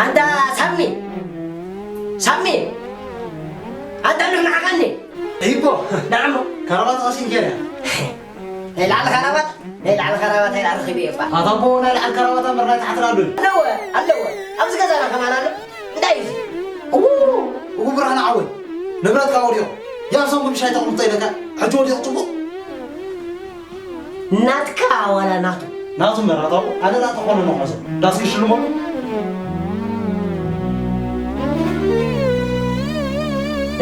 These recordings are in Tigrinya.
ኣንታ ሳሚ፣ ሳሚ፣ ኣንታ ንሕና ዓቐኒ። እይኮ፣ ንዓሞ። ከረባት ቐሲን ኬርያ። ናይ ላዕሊ ከረባት፣ ናይ ላዕሊ ከረባት፣ ናይ ላዕሊ ኺበ እባ። ኣታ ኣቦ፣ ናይ ላዕሊ ከረባት እምበር ናይ ታሕቲ ዶ ኣሎ? ኣለወ፣ ኣለወ። ኣብዚ ገዛና ከማን ኣሎ። እንታይ እዩ እዚ? እዉ፣ እዉ ብርሃነ ዓወይ። ንብረትካ ወዲቑ። ያብሶም ግን ሻይ ተቕምጦ ኢለካ። ሕጂ ወዲቑ ጽቡቕ። ናትካ ዋላ ናቱ? ናቱ መራታው ኣነ ናቱ ኾነ ነው ሐሰብ ዳስኪ ሽልሞ።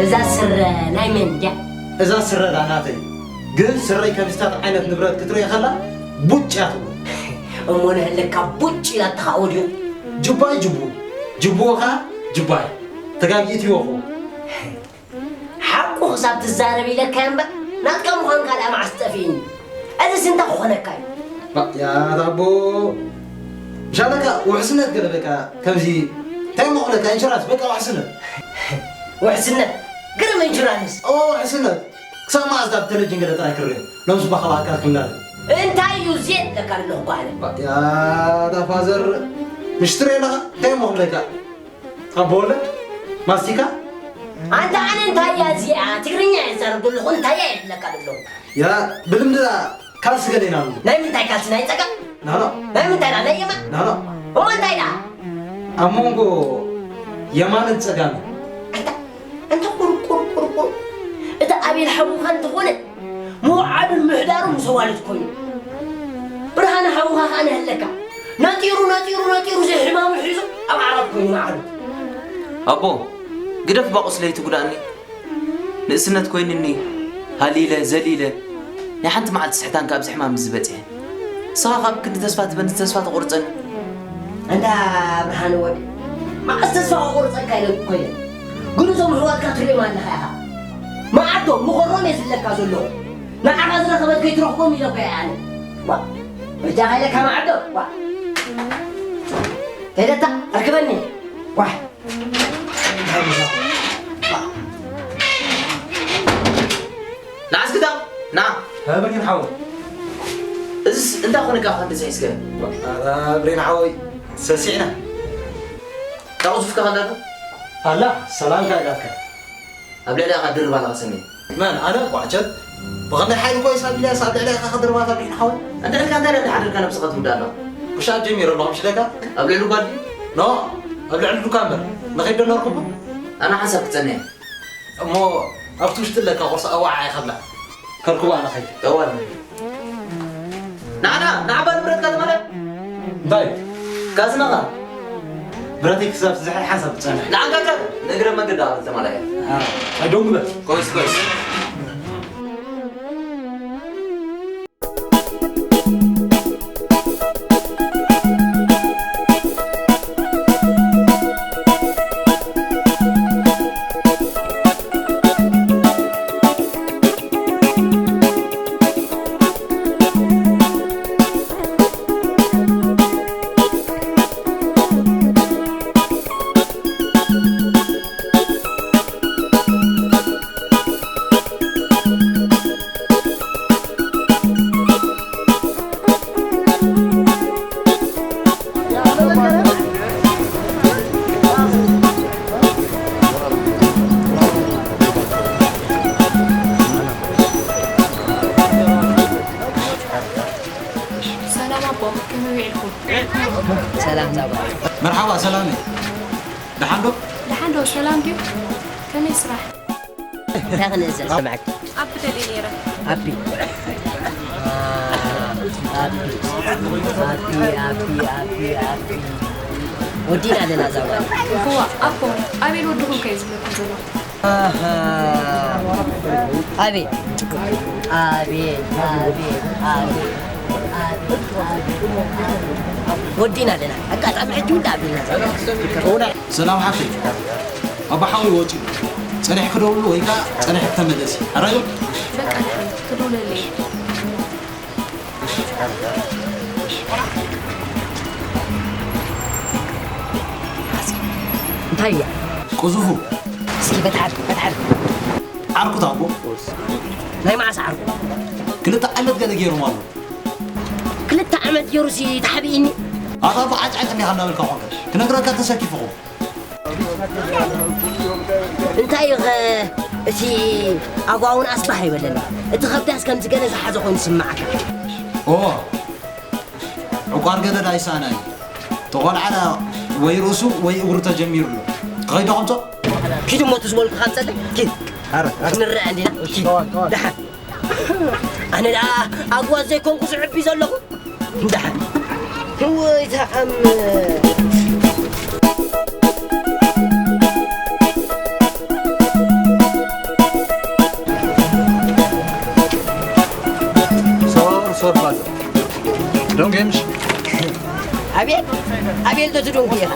እዛ ስረ ናይ መን ድያ? እዛ ስረ ዳ ናተይ። ግን ስረይ ከሚስታት ዓይነት ንብረት ክትርኢ ከላ ቡጭ እያ ትብሎ። እሞ ንህልካ ቡጭ ኢላ ተኻኦ ድዩ? ጅባይ ጅቡ፣ ጅቡኻ ጅባይ። ተጋጊእትዎ ኹ። ሓቁ ክሳብ ትዛረብ ኢለካ እምበር፣ ናትካ ምዃንካ ደኣ መዓስ ጠፊእኒ? እዚስ እንታይ ክኾነካ እዩ? ባ-፣ ያ ኣቦ፣ ሻለቃ ውሕስነት ገለ በቃ ከምዚ እንታይ እሞ ክብለካ፣ ኢንሹራንስ በቃ ውሕስነት። ውሕስነት? ግርም ኢንሹራንስ? ኦ፣ ውሕስነት። ክሳብ መዓስ ዳ ብቴሌቪዥን ገለ ጥራይ ክርእዮ? ሎምስ ባኻ ኣካል ክምዳል። እንታይ እዩ እዚአ ኢለካ ኣለኹ እኮ ኣነ። ባ-፣ ያ ኣታ ፋዘር፣ ምሽትር የለኻ? እንታይ እሞ ክብለካ? ኣቦ ወለድ ማስቲካ? ኣንታ ኣነ እንታይ እያ እዚኣ? ትግርኛ እየ ዝዛረብ ዘለኹ፣ እንታይ እያ ይብለካ ዘለኹ? ያ ብልምዲ ካልሲ ገለ ኢና ንብሎ። ናይ ምንታይ ካልሲ? ናይ ጸጋም? ናኖ። ናይ ምንታይ ደኣ? ናይ የማን? ናኖ። እሞ እንታይ ደኣ? ኣብ መንጎ የማንን ጸጋምን። ኣንታ፣ ኣንታ ቁር፣ ቁር፣ ቁር፣ ቁር። እቲ ኣቤል ሓውኻ እንተኾነ፣ ምውዓሉን ምሕዳሩን ምስ ኣዋልድ ኮይኑ። ብርሃነ ሓውኻ ከኣ ነህለካ። ነጢሩ፣ ነጢሩ፣ ነጢሩ ዘይሕማሙ ሒዙ ኣብ ዓራት ኮይኑ መዓሉ። ኣቦ፣ ግደፍ እባ ቁስለይ ትጉዳእኒ። ንእስነት ኮይንኒ፣ ሃሊለ፣ ዘሊለ፣ ናይ ሓንቲ መዓልቲ ስሕታን ካብ እዚ ሕማም እዚ በጺሐ። ንስኻ ካብ ክንዲ ተስፋ ትህበኒ ተስፋ ተቑርጸኒ። እንዳ ብርሃነ ወዲ፣ መዓስ ተስፋ ክቑርጸካ ኢለ እኮ እየ። ግን እዞም ኣሕዋትካ ትርእዮም ኣለኻ ኢኻ። መዓዶም፣ ምኾሮም እየ ዝብለካ ዘለኹ። ንዓኻ ዝረኸበት ከይትረኽቦም ኢለ እኮ እየ ኣነ። ዋ፣ በጃኻ ኢለካ መዓዶም፣ ዋ። ከይደታ፣ ኣርክበኒ። ዋ። ንዓስክታ፣ ና። እ፣ ብሬን ሓወይ። እዝስ እንታይ ኾነካ ኸንዲ ስሒስከ? ኧረ ብሬን ሓወይ፣ ሰሲዕና። ታቑዙፍካ ኸላ ዶ? ኣላ፣ ሰላምካ ኢላትካ። ኣብ ልዕሊኻ ድርባ ኣለኻ ሰሜን። መን? ኣነ? ቋዕቸት። ብኸመይ ሓይሊ ኮይስ ኣቢለያስ ኣብ ልዕሊኻ ክድርባ እታ ብሬን ሓወይ? እንተ ኢልካ እንታይ ደኣ ሓዲርካ ነብስኻ ትውድእ ኣለኻ? ክሻብ ጀሚረ ኣለኹ ምሽ ደካ? ኣብ ልዕሊ ጓል ድዩ? ኖ፣ ኣብ ልዕሊ ዱካ እምበር። ንኸይድ ዶ ነርክቦ? ኣነ ሓንሳብ ክጸንሕ እየ። እሞ ኣብቲ ውሽጢ ኣለካ ቁርሲ ኣዋዓ ይኸብላ። ከርክቦ ኣነ ኸይድ። ጠዋል። ናዕና፣ ናዕባ ንብረትካ ተመለስ። እንታይ? ካዝናኻ። ብረተይ ክሳብ ትዝሕል ሓንሳብ ትጸንሕ። ንዓንካካ ንእግረ መንገዲ ኣበል ተማላያ። ኣ፣ ኣይዶም ግበር። ኮስ፣ ኮስ። ሰላም ኣቦ፣ ከመይ ውዒልኩም? ሰላም ናባ። መርሓባ፣ ሰላም እዩ። ደሓን ዶ? ደሓን ዶ? ሰላም ድዩ? ከመይ ስራሕ? እንታይ ክንእዘዝ? ሰማዕኪ። ኣቢ ደልየ ነይረ። ኣቢ። ኣቢ፣ ኣቢ፣ ኣቢ፣ ኣቢ፣ ኣቢ። ወዲና ኣለና እዛ ጓል። እዋ፣ ኣቦ፣ ኣቤል ወድኹም ከ እዩ ዝብለኩም ዘሎ? ኣሃ። ኣቤል። ኣቤል፣ ኣቤል፣ ኣቤል፣ ኣቤል፣ ኣቤል። ወዲና ኣለና። ኣጋጣሚ ሕጂ እውን ኣቢልና ዘለና። ሰላም ሓፍተይ፣ ኣባ ሓወይ ወፂኡ። ፀኒሕኪ ደውሉ ወይ ከዓ ፀኒሕኪ ተመለሲ። ሕራይ ዶ? በቃ፣ ክድውለለይ። እንታይ እያ? ቅዙፉ። እስኪ በትሓት፣ በትሓት። ዓርኩ ታቦ። ናይ መዓስ ዓርኩ? ክልተ ዓመት ገለ ገይሮም ኣሎ። ክልተ ዓመት ገይሩሲ ተሓቢእኒ። ኣታ ኣቦ ዓጭዓጭ እንዲኻ እንዳበልካ ኮንካ። ክነግረካ ተሰኪፍኹ። እንታይ ኸ እቲ ኣጓውን ኣስባህ ይበለኒ። እቲ ከብዳስ ከምዚ ገለ ዝሓዘ ኮይኑ ዝስምዓካ። ኦ፣ ዕቋር ገደዳ ይሳና እዩ። ተቖልዓና ወይ ርእሱ ወይ እግሩ ተጀሚሩ ኣሎ። ክኸይዶ ከምጾ? ኪድ እሞ እቲ ዝበልኩኻ ጸለ፣ ኪድ። ኣረ፣ ኣረ። ክንረኣ እንዲና። ኪድ። ተዋል፣ ተዋል። ደሓን። ኣነ ደኣ ኣጓዝ ዘይኮንኩ ዝዕቢ ዘለኹ። ደሓን። ወይ ተኣምር። ሶር፣ ሶር፣ ፋዘር። ዶንጌ ምሽ? ኣቤል፣ ኣቤል ዶ ትዶንጉ ኢኻ?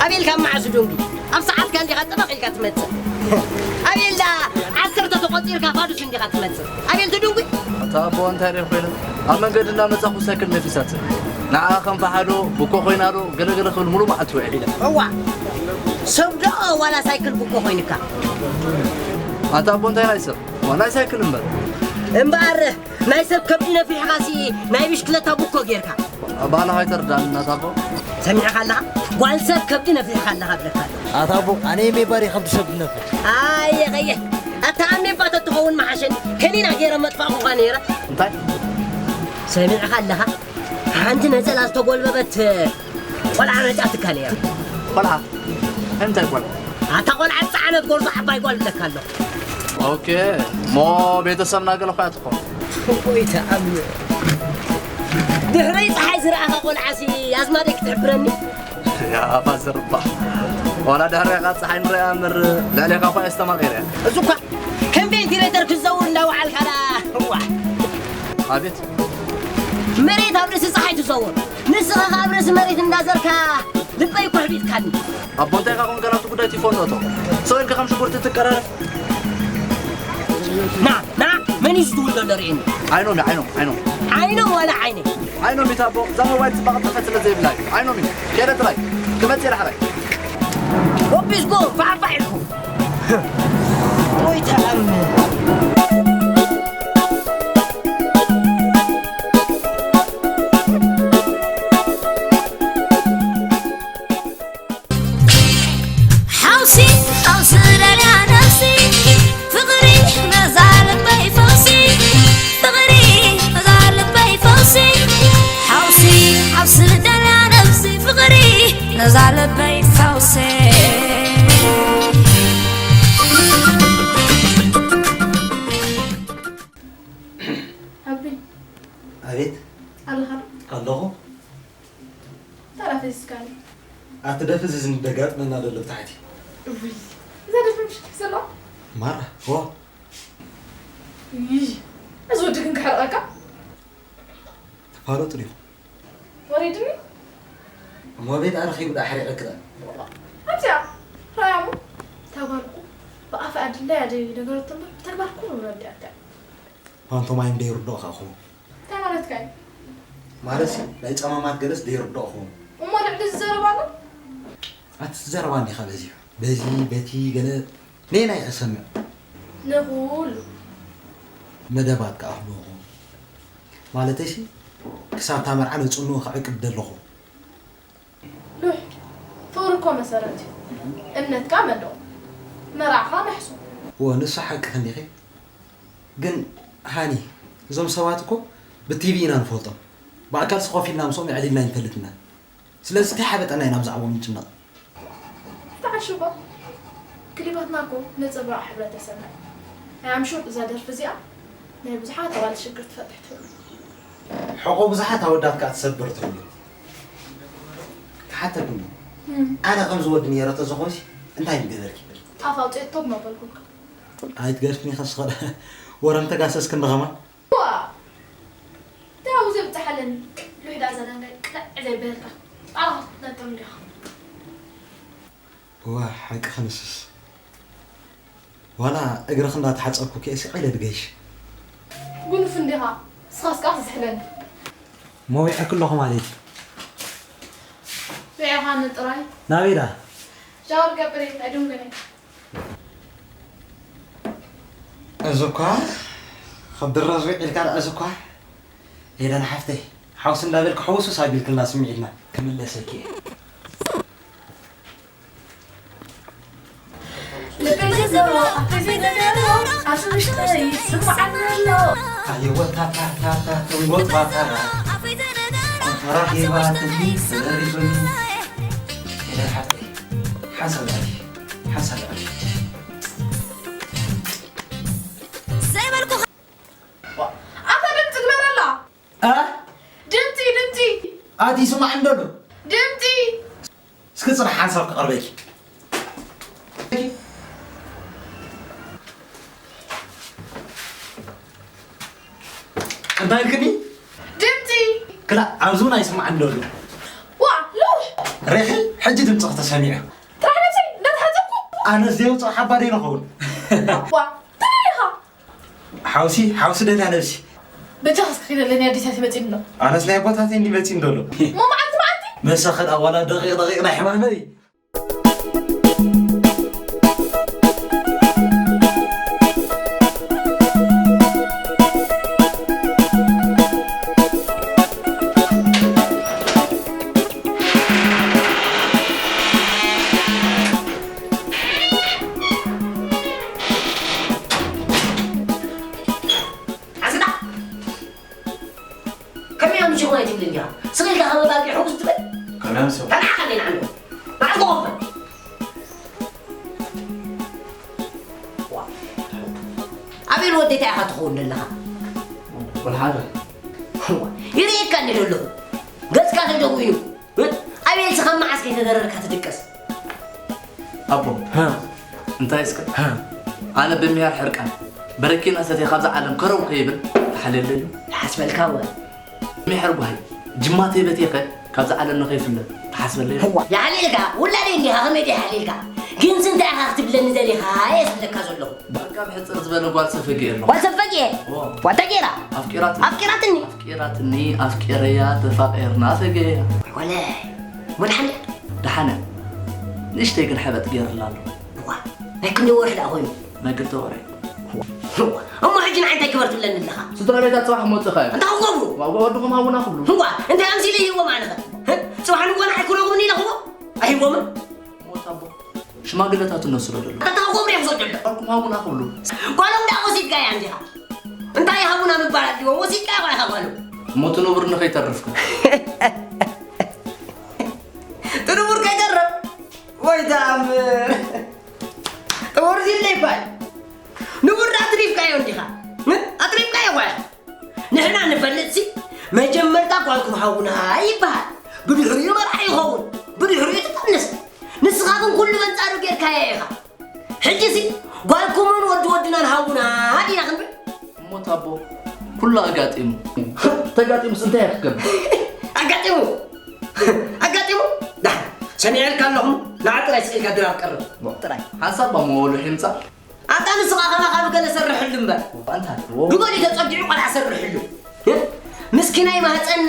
ኣቤል ካብ መዓስ ዶንጉ? ኣብ ሰዓትካ እንዲኻ ጥበቕ ኢልካ ትመጽእ። ኣቤል ዳ ዓሰርተ ተቖጺርካ ፋዱስ እንዲኻ ትመጽእ። ኣቤል ትዶንጉ? ኣታ ኣቦ እንታይ ደር ኮይነ? ኣብ መንገዲ እንዳመጻኹ ሳይክል ነፊሳት። ንዓ ከም ፈሓዶ፣ ብኮ ኮይና ዶ፣ ገለገለ ክብል ሙሉ መዓልቲ ውዒለ። እዋ፣ ሰብ ዶ ዋላ ሳይክል ብኮ ኮይንካ? ኣታ ኣቦ እንታይ ናይ ሰብ? ዋላ ሳይክል እምበር። እምበኣር ናይ ሰብ ከብዲ ነፊሕኻሲ ናይ ብሽክለታ ቡኮ ጌርካ። ኣባህላ ኣይተርዳን እናታቦ። ሰሚዕኻ ኣለኻ? ጓል ሰብ ከብዲ ነፊሕኻ ኣለኻ ብለካ ኣሎ። ኣታቦ፣ ኣነ እየ ሜባሪ ከብዲ ሰብ ነፍሕ። ኣየ፣ ኸየ። ኣታ ኣሜባ ተትኸውን መሓሸኒ። ከኒና ገይረ መጥፋእኩኻ ነይረ። እንታይ? ሰሚዕኻ ኣለኻ? ሓንቲ ነጸላ ዝተጎልበበት ቆልዓ መጻትካ ነይራ። ቆልዓ? እንታይ ቆልዓ? ኣታ ቆልዓ ዝጸዓነት ጎርዞ ዓባይ ጓል ብለካ ኣለኹ። ኦኬ፣ እሞ ቤተሰብና ገለ ኳ ትኾን። ወይ ተኣምር። ድሕረይ ጸሓይ ዝረኣኻ ቆልዓሲ ኣዝማደይ ክትሕብረኒ? ያ ፋዘር እባ። ዋላ ድሕሬኻ ጸሓይ ንሪኣ እምበር ልዕሌኻ ኳ የስተማቒረ። እዚ እኳ ከም ቬንቲሌተር ክትዘውር እንዳወዓልካ ደኣ። እዋ። ኣቤት። መሬት ኣብ ርእሲ ጸሓይ ትዘውር። ንስኻ ኸኣ ኣብ ርእሲ መሬት እንዳዘርካ ልበይ እኮ ኣሕቢጥካኒ። ኣቦ እንታይ ኢኻ ኮንካ ናብቲ ጉዳይ ትይፎ እንዶ እቶ? ሰው ኢልካ ከም ሽጉርቲ ትቀራረብ። ና፣ ና፣ መን እዩ ዝድውል ዘሎ ርእየኒ? ዓይኖም፣ ዓይኖም፣ ዓይኖም። ዓይኖም ዋላ ዓይነይ? ዓይኖም እዩ ኣቦ፣ እዛ ሞባይል ጽባቐ ጥፈት ስለ ዘይብላ እዩ። ዓይኖም እዩ። ከይደ ጥራይ። ክመጽእ ዳሕራይ። ወቢስኩም፣ ፋዕፋዕ ኢልኩም። ወይ ተኣምር። ሓውሲ፣ ሓውሲ ደልያ ነፍሲ፣ ፍቕሪ ነዛ ልበይ ፈውሲ፣ ፍቕሪ ነዛ ልበይ ፈውሲ፣ ሓውሲ፣ ሓውሲ ደልያ ነፍሲ፣ ፍቕሪ ነዛ ልበይ ፈውሲ። ኣቢ። ኣቤት። ኣለኻ ዶ? ኣለኹ። እንታይ ደኣ ፈሲስካኒ? ኣቲ ደርፊ እዚ ዝንደጋጥመና ዘሎ ብታሕቲ። እውይ፣ እዛ ደርፊ ምሽ ትሕሰላ? ማራ፣ ዋ። እይ፣ እዚ ወዲ ግን ክሕርቐካ? ተፋለጡ ዲኹም? ወሪድኒ? እሞ ቤት ኣረኺቡ ደኣ ሕሪቐኪ ደኣ። ኣምፅያ፣ ራያሙ። እታ ጓል እኮ ብኣፍ ኣድላይ ኣደይ ነገረቶ እምበር ብተግባር ኩሉ ረዲኣታ። ፓንቶማይም ደይርድኦ ከኣ ክኸውን። እንታይ ማለትካ እዩ? ማለትሲ፣ ናይ ጸማማት ገለስ ደይርድኦ ክኸውን። እሞ ልዕሊ እዚ ዘረባ ኣሎ? ኣቲ ዘረባ እንዲኻ በዚሑ። በዚ፣ በቲ፣ ገለ ነየናይ ክሰምዕ? ንኹሉ። መደባት ከኣ ክህልዎ ክኸውን። ማለተይሲ፣ ክሳብ እታ መርዓ ነጽንኡ ክዕቅብ ደለኹ። ሉሕ፣ ፍቕሪ እኮ መሰረት እዩ። እምነትካ መለኦ። መርዓኻ ናሕሱ። እወ፣ ንሱ ሓቅኺ እንዲኺ። ግን ሃኒ፣ እዞም ሰባት እኮ ብቲቪ ኢና ንፈልጦም። ብኣካልሲ ኮፍ ኢልና ምስኦም የዕሊልና ኣይንፈልጥን ኢና። ስለዚ እንታይ ሓበጠና ኢና ብዛዕባኦም ንጭነቕ? ተዓሽባ። ክሊባትና እኮ ነጸብራቕ ሕብረተሰብና እዩ። ኣይ ኣም ሹር እዛ ደርፊ እዚኣ ናይ ብዙሓት ኣዋልድ ሽግር ትፈትሕ ትህሉ። ሕቖ ብዙሓት ኣወዳት ከኣ ትሰብር ትህሉ። ክሓተኩም እዩ። እም። ኣነ ከምዚ ወዲ ነይረ ተዝኾንሲ እንታይ ምገበርኪ? ጣፍ ኣውፅኤቶ ምበልኩልካ። ኣይትገርፍኒ ከስኸ ወረ እንተጋሰስክኒ ኸማን። ዋ! እንታይ ኣብኡ ዘብጽሓ ኣለኒ? ሉሕ ደኣ እዛ ዳንጋይ ቅጥዕ ዘይበልካ። ጣራ ክትነጥር እንዲኻ። እዋ፣ ሓቂ ክንስስ። ዋላ እግርኺ እንዳተሓጸብኩ ከኣ ስቕ ኢለ ድገይሽ። ጉኑፍ እንዲኻ። ንስኻስ ከኣ ትዝሕለኒ። እሞ ዊዕኪ ኣለኹ ማለት እዩ። ዊዕኻኒ ጥራይ። ናበይ ደኣ? ሻወር ገብር እየ፣ ኣይድንጉን እየ። እዚ እኳ ካብ ድራዝ ውዒልካ ደኣ፣ እዚ እኳ ኤደን ሓፍተይ፣ ሓውሲ እንዳበልኪ ሕውስውስ ኣቢልክልና ስምዒትና ክምለሰኪ እየ። ልበይ ዝደሎ ኣፈይ ዝደሎ ኣብዚ ውሽጠይ ይስምዓኒ ኣሎ። ኣየወ ታታታታ ተንጎጥባታ ተራኺባትኒ ተዘሪብኒ። ኤደን ሓፍተይ ሓንሳብ ንኣዲ ሓንሳብ ንኣዲ። ኣታ ድምፂ ግበረላ። እ? ድምፂ ድምፂ። ኣቲ ይስማዕ እንደሎ። ድምፂ። እስኪ ፅናሕ ሓንሳብ ክቐርበኪ። እንታይ ኢልክኒ? ድምፂ። ክላ ኣብዚ እውን ኣይስማዕን ደሎ። ዋ ሉሽ። ሬኺ ሕጂ ድምፅኺ ተሰሚዑ። ጥራሕ ነብሰይ እንዳተሓፀብኩ። ኣነስ ዘይውፅእ ሓባ ደይ ንኸውን። ዋ እንታይ ኢኻ? ሓውሲ ሓውሲ ደልያ ነብሲ። በጃ ከስኪ ደለኒ ኣዲስ ኣበባ መፂም ኣሎ። ኣነስ ናይ ኣቦታተይ እንዲ መፂም ደሎ። ሞ መዓልቲ መዓልቲ? መሰኸል ኣዋላ ደቂቕ ደቂቕ ናይ ሕማመይ። ዓስዳ! ከመይ ኣምሲኹም ኣይትብልን ዲኻ? ስቕ ኢልካ ከመ ባቂ ሕውስ ትብል? ከመይ ኣምሲኹም? ተናዕኻ እንዴ ንዓንዶ? መዓስ ተኸፍል? ዋ። ኣቤል ወደይ እንታይ ኢኻ ትኸውን ዘለኻ? ወልሓደ። ዋ። ይርእየካ እንዴ ዘለኹ? ገጽካ ተደጉዩ። ኣቤልሲ ካብ መዓስ ከይተደረርካ ትድቅስ? ኣቦ፣ ሃ። እንታይ እስከ? ሃ። ኣነ ብምያር ሕርቃን፣ በረኪና ሰትየ ካብዛ ዓለም ከረው ከይብል ተሓልየለይ እዩ። ይሓስበልካ ወ? ምሕር ጓሂ፣ ጅማተይ በቴኸ ካብዛ ዓለም ንኸይፍለ ተሓስበለይ እዩ። ህዋ፣ ይሓልየልካ፣ ውላደይ እንዲኻ፣ ከመይ ዶ ይሓልየልካ? ግንሲ እንታይ ኢኻ ክትብለኒ ደሊኻ እየ ዝብለካ ዘለኹ። በቃ ብሕጽር ዝበለ ጓል ሰፈጌ ኣሎ። ጓል ሰፈጌ? ኦ። ጓል ተጌራ? ኣፍቂራትኒ። ኣፍቂራትኒ? ኣፍቂራትኒ፣ ኣፍቂረያ፣ ተፋቒርና፣ ሰገያ። ጓለይ፣ እሞ ደሓን ድያ? ደሓነ። ንእሽተይ ግን ሕበጥ ገይርላ ኣሎ። እዋ፣ ናይ ክንደይ ወርሒ ደኣ ኮይኑ? ናይ ክልተ ወርሒ። እዋ፣ እሞ ሕጂ ንዓይ እንታይ ግበር ትብለኒ ኣለኻ? ስድራ ቤታት ጽባሕ ክመጹኻ እዮም። እንታይ ክገብሩ? ዋው፣ ወድኹም ሃቡና ክብሉ። እዋ፣ እንታይ ኣምሲለ ይህቦም ኣነኸ? ህ? ጽባሕ ንግሆ ንዓይ ክረኽቡኒ ኢለ ክህቦም? ኣይህቦምን። ሞት ኣቦ፣ ሽማግለታት እነስዶ ደሎ። ኣታ ሃቦም ሪኦም ሰዶ ደሎ። ኣኩም ሃቡና ክብሉ። ጓሎም ደኣ ወሲድካያ እንዲኻ። እንታይ ሃቡና ምባል ኣድልዎ? ወሲድካያ ቆልዓ ጓሎም። ሞት ንቡር ንኸይተርፍካ። እቲ ንቡር ከይተርፍ? ወይ ተኣምር። ጥቡር ዚለ ይባል። ንቡር ኣትሪፍካዮ እንዲኻ። እ? ኣትሪፍካዮ ጓል። ንሕና ንፈልጥሲ መጀመርታ ጓልኩም ሃቡና ይበሃል። ብድሕሪኡ መርዓ ይኸውን። ብድሕሪኡ ትጠንስ። ንስኻ ግን ኩሉ በንጻሩ ጌርካዮ ኢኻ። ሕጂሲ ጓልኩምን ወዲ ወድናን ሃቡና ዲና ክንብል? እሞ ታቦ፣ ኩሉ ኣጋጢሙ። ተጋጢሙስ እንታይ እየ ክገብር? ኣጋጢሙ? ኣጋጢሙ? ዳሕ፣ ሰሚዐልካ ኣለኹም። ንዓ ጥራይ ስቕ ኢልካ ድራር ቀርብ። ጥራይ። ሓንሳብ እሞ ወሉ ሒምጻ። ኣታ ንስኻ ከማኻ ብገለ ሰርሕሉ እምበር። ኣንታ፣ ዎ። ብገሊኡ ተጸጊዑ ቆልዓ ሰርሕሉ። እ? ምስኪናይ ማህፀን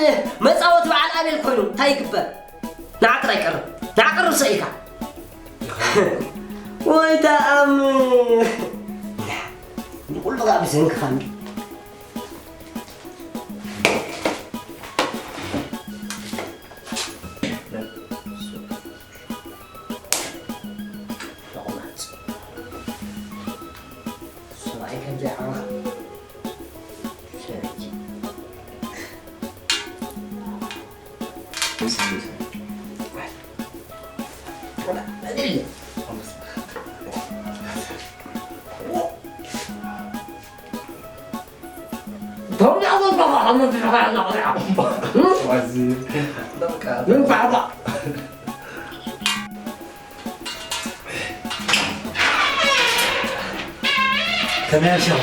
መጻወቲ በዓል ኣቤል ኮይኑ እንታይ ይግበር? ንዓ ጥራይ ቀርብ። ንዓ ቀርብ ስቕ ኢልካ። ወይ ተኣምር። ንኹሉ ከዓ ብሰንክኻ እምቢ። ተቑማጽ። ሰብኣይ ከም ዘይዓቕምኻ። ሰበይቲ። ከመይ ኣምሲኹም?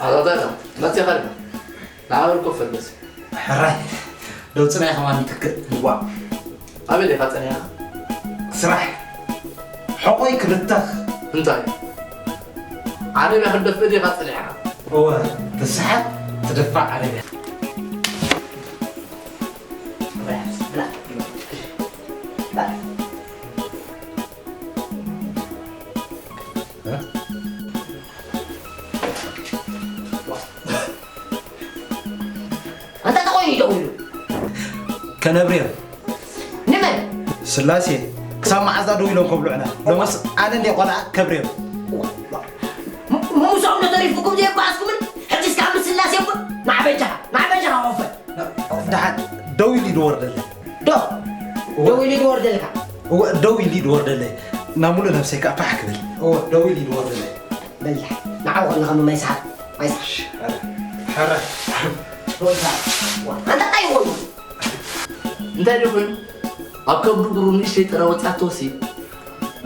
ኣታ፣ ኣታ፣ መጺኻ ዲኻ? ንዓበል ኮፍ በል በስ። ሕራይ፣ ደው ጽናይ ከማን ትክእ። ዋ። ኣበይ ዲኻ ጸኒሕካ? ስራሕ። ሕቖይ ክብተኽ። እንታይ? ዓረብያ ክትደፍእ ዲኻ ጸኒሕካ? እወ፣ ትስሓት ትድፋእ ዓረብያ። ብላ። ብላ። እ? ከነብርዮም። ንመን? ስላሴ ክሳብ መዓዛ ደው ኢሎም ከብልዑና? ሎምስ ኣነ እንደ ቆልዓ ከብርዮም። ምስኦም ዶ ተሪፉኩም ዘየባኣስኩምን? ሕጂ እስካ ምስ ስላሴ እኮ ናዕበጃኻ ናዕበጃኻ ኮፈል። ደሓን ደው ኢሉ ይድወርደለይ። ዶ ደው ኢሉ ይድወርደልካ። እወ ደው ኢሉ ይድወርደለይ። ናብ ሙሉእ ነብሰይ ከዓ ፋሕ ክብል። እወ ደው ኢሉ ይድወርደለይ። በላ ንዓው ከለኻ ማይ ሰሓብ ማይ ሰሓብ። ሕረ ኣንታ ታይ ወሉ እንታይ ደኹን ኣብ ከብዱ ብሩ ንእሽተይ ጥረ ወጻት ተወሲ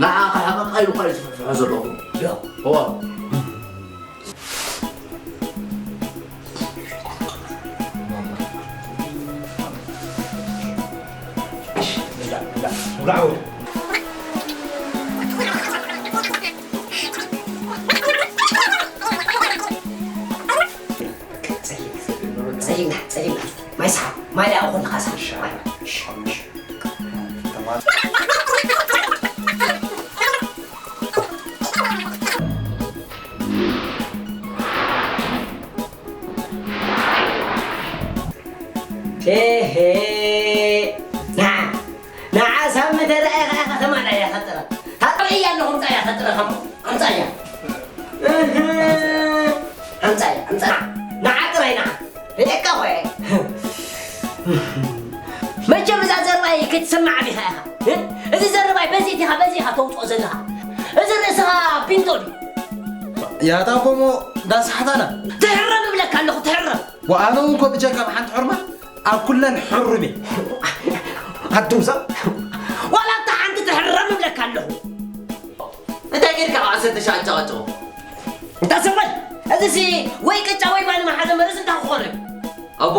ንዓ ከሓቐቓ ኢሉ ኳ እዩ ዝፍሕፍሖ ዘለኹ። ዶ? እዋ። ጸይምና ጸይምና ማይ ሰሓብ ማይ ዳኣ ኹን ኻሳ ሄሄ ንዓ ንዓ ሳሚ ተረኣየ ከዓ ከተማ ዳያ ከጥረ ታጥዕያ ኣለኹ ምፃያ ከጥረ ከም ኣምፃያ ኣምፃያ ኣምፃ ንዓ ጥራይ ንዓ ርእየካ ኾየ መቸም እዛ ዘርባይ ክትሰማዕ ዲኻ ኢኻ እዚ ዘርባይ በዚ ኢኻ በዚ ኢኻ ተውፅኦ ዘለኻ እዚ ርእስኻ ቢንቶ ድዩ ያታ ኮሞ ዳስሓታና ትሕረም እብለካ ኣለኹ ትሕረም ወኣነ እውን ኮ ብጀካ ብሓንቲ ሕርማ ኣብ ኩለን ሕሩም እየ ኣቱም ሰብ ዋላ እታ ሓንቲ ትሕረም እብለካ ኣለኹ እንታይ ጌርካ ከዓ ሰተሻ ኣጫቐጭቑ እንታ ሰበል እዚ ሲ ወይ ቅጫ ወይ ባኒ መሓዘ መርስ እንታ ክኾነ ኣቦ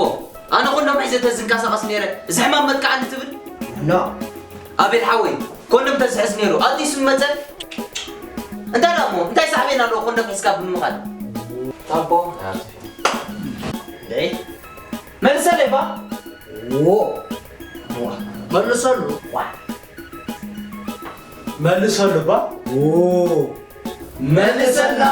ኣነ ኩሎም ሒዘ ተዝንቀሳቐስ ነይረ እዚ ሕማም መጥቃዕኒ ትብል ኖ ኣቤል ሓወይ ኮንዶም ተዝሕዝ ነይሩ ኣዲሱ መፀ እንታይ ደሞ እንታይ ሳዕቤን ኣለዎ ኮንዶም ሒዝካ ብምኻድ ኣቦ ደይ መልሰለይ ባ ዎ መልሰሉ መልሰሉ ባ ዎ መልሰላ